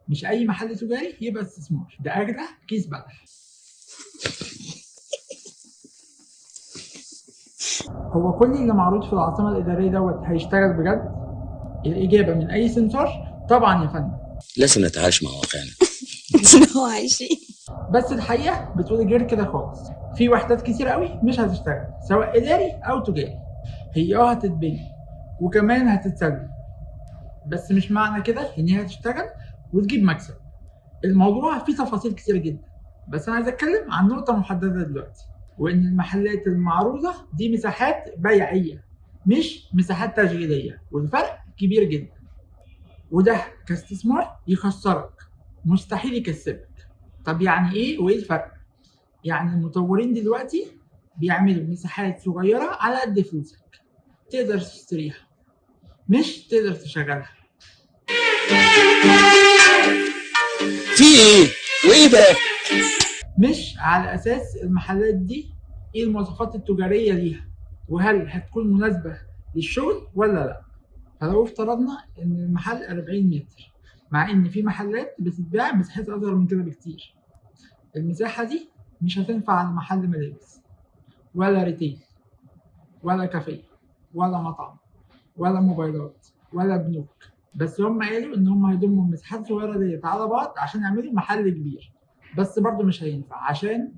مش اي محل تجاري يبقى استثمار، ده اغلى كيس بلح. هو كل اللي معروض في العاصمة الادارية دوت هيشتغل بجد؟ الاجابة من اي سمسار طبعا يا فندم. لازم نتعايش مع واقعنا. هو عايشين. بس الحقيقة بتقول غير كده خالص. في وحدات كتير قوي مش هتشتغل سواء اداري او تجاري. هي هتتبني وكمان هتتسلم، بس مش معنى كده ان هي هتشتغل وتجيب مكسب. الموضوع فيه تفاصيل كتير جدا، بس انا عايز اتكلم عن نقطة محددة دلوقتي، وان المحلات المعروضة دي مساحات بيعيه مش مساحات تشغيلية، والفرق كبير جدا. وده كاستثمار يخسرك، مستحيل يكسبك. طب يعني ايه وايه الفرق؟ يعني المطورين دلوقتي بيعملوا مساحات صغيرة على قد فلوسك تقدر تشتريها، مش تقدر تشغلها. في ايه؟ وايه ده؟ مش على اساس المحلات دي ايه المواصفات التجارية ليها، وهل هتكون مناسبة للشغل ولا لا. فلو افترضنا ان المحل 40 متر، مع ان في محلات بتتباع مساحات اصغر من كده بكتير، المساحة دي مش هتنفع على محل ملابس ولا retail ولا كافيه ولا مطعم ولا موبايلات ولا بنوك. بس هم قالوا ان هم هيضموا المساحات الصغيرة ديت على بعض عشان يعملوا محل كبير، بس برضو مش هينفع عشان